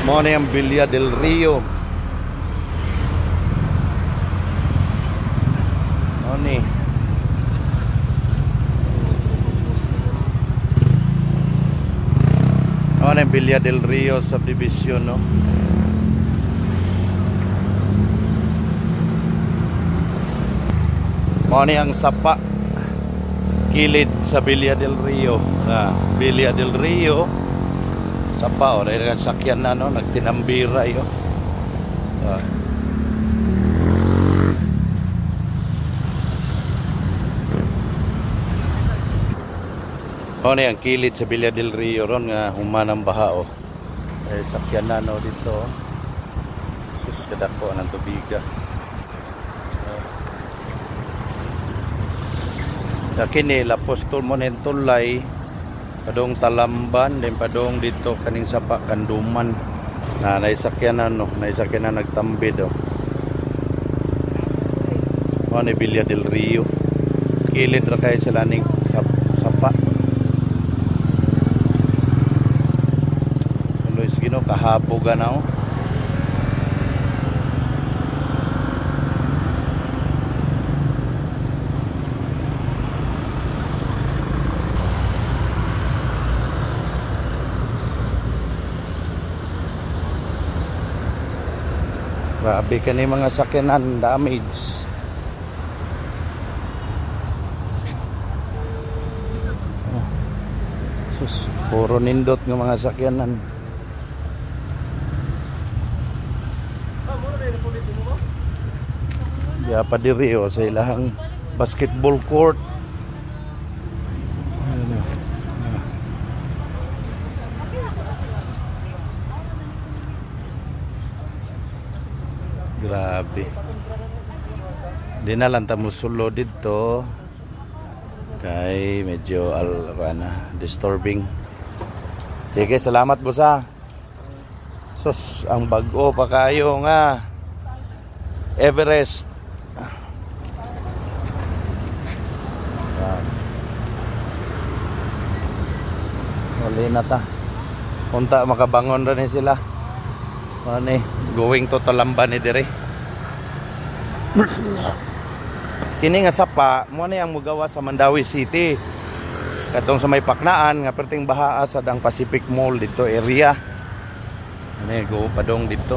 Mao ni ang Villa del Rio. Mao ni. Mao ni Villa del Rio subdivision, no. Mao ni ang sapa kilid sa Villa del Rio. Na Villa del Rio. Sapa o dahil ang sakyan na, no, nagtinambira yo. Ah. O ni ang kilid sa Villa del Rio ron nga human ang baha o. Dahil sakyan na, no, dito. Sus, kadako ng tubiga. Kini Lapostol mo tulay padong Talamban, din padong dito kaning sapa Kanduman na naisakyan na, no, naisakyan na nagtambid oh. Mao ni Villa del Rio. Kilid ra kay sila ning sapa. Luis Gino kahabog na oh. Grabe ka ni mga sakyanan damage. Oh. Sus, puro nindot ng mga sakyanan. Ya pa diri oh, sa ilahang basketball court. Ano? Grabe. Di na lang ta musulo dito kay medyo disturbing. Sige, salamat bosa. Sus, ang bag-o pa kayo nga Everest. Wala na ta. Unta makabangon ra ni sila. Ani going to Talamban ni dire. Kini nga sapa mo ni ang mugawa sa Mandaue City. Katong sa may Paknaan nga perting bahaa sa dang Pacific Mall dito area. Ani go padong dito.